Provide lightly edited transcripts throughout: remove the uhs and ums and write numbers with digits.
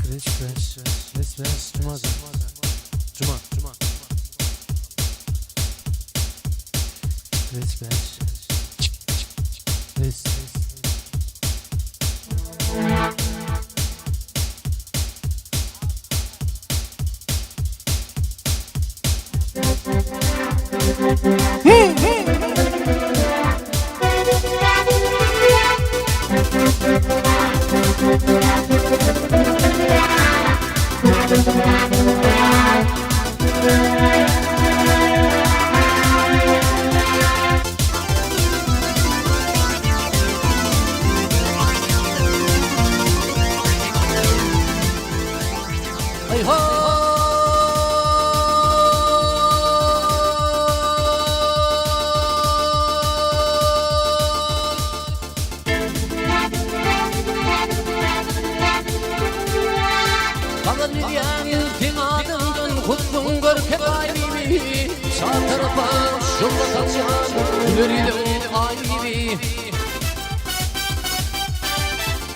Beş beş beş beş Cuma Cuma Cuma Beş beş Beş. Galan edýän seň adyňdan husnuň görkem aý bibi. Çar tarapa şugla saçýan güler ýüzüň aý bibi.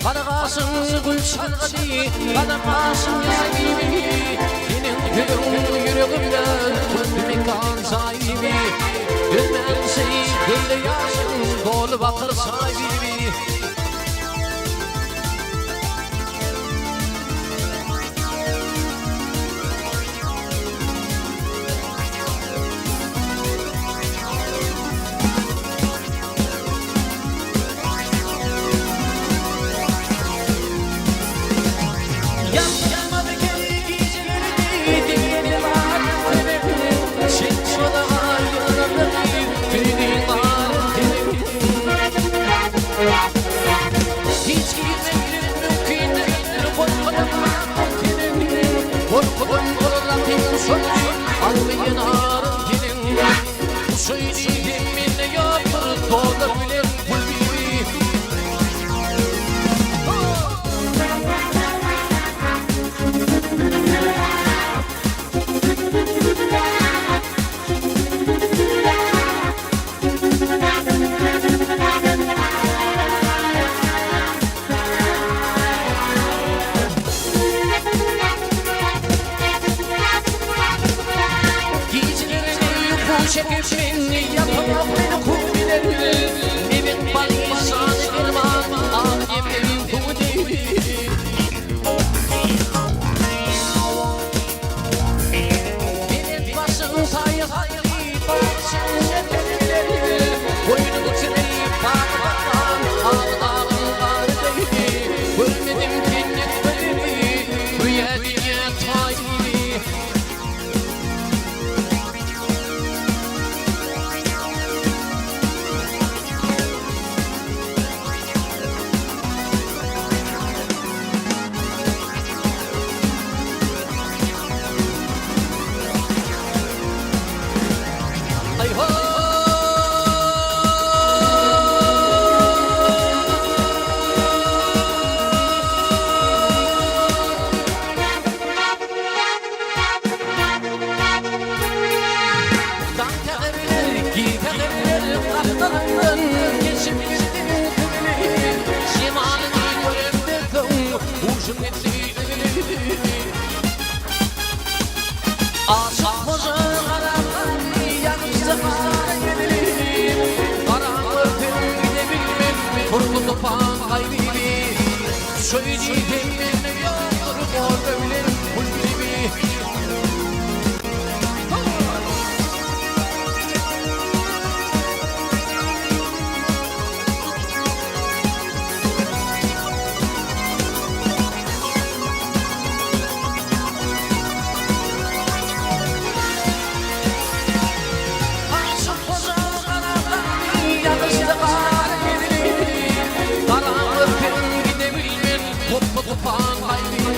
Gara gaşyň gül çalgady, galam gaşyň ýaý bibi. Seniň sözüň ýüregimde tutdy mekan jaý bibi. Dözmän şeý gözde ýaşyň dolup akar çaý bibi. Ýatmaz eken gijelerimi diýeni bar sebäbi, Çekmedi aýalary tüýni bar sebäbi. Hiç girmek mümkin däldir gorkudan seniň, Gorkudan bolar şol algy ýenar seniň. Şeý diýsem mende ýokdur dolar bilen pul bibi. Gijelerimi uky çekip men ýatamok men uky bilen. Meniň baly şany derman ak ýemegiň suwy deý. Belent başyň saýa saýry bagçyň epeli bilen. Goýnuň içini bagy baglan ak dagyň gary deý. Görmedim senden birini göýä dünýä taýyny. Daň säherler, gije säherler gapdalymdan geçip gitdiň tüwli. Jemalyňy göremde soň huşum gitdi üzüli. Aşyk hoja garap galdy ýagyşda gara ýüzli. Garam görsem gidebilmen turdy tupan gaýyby. Şeý diýsem mende ýokdur gorka bilen pul bibi. Aşyk hoja garap galdy ýagyşda gara ýüzli. Garam görsem gidebilmen gopdy tupan gaýyby.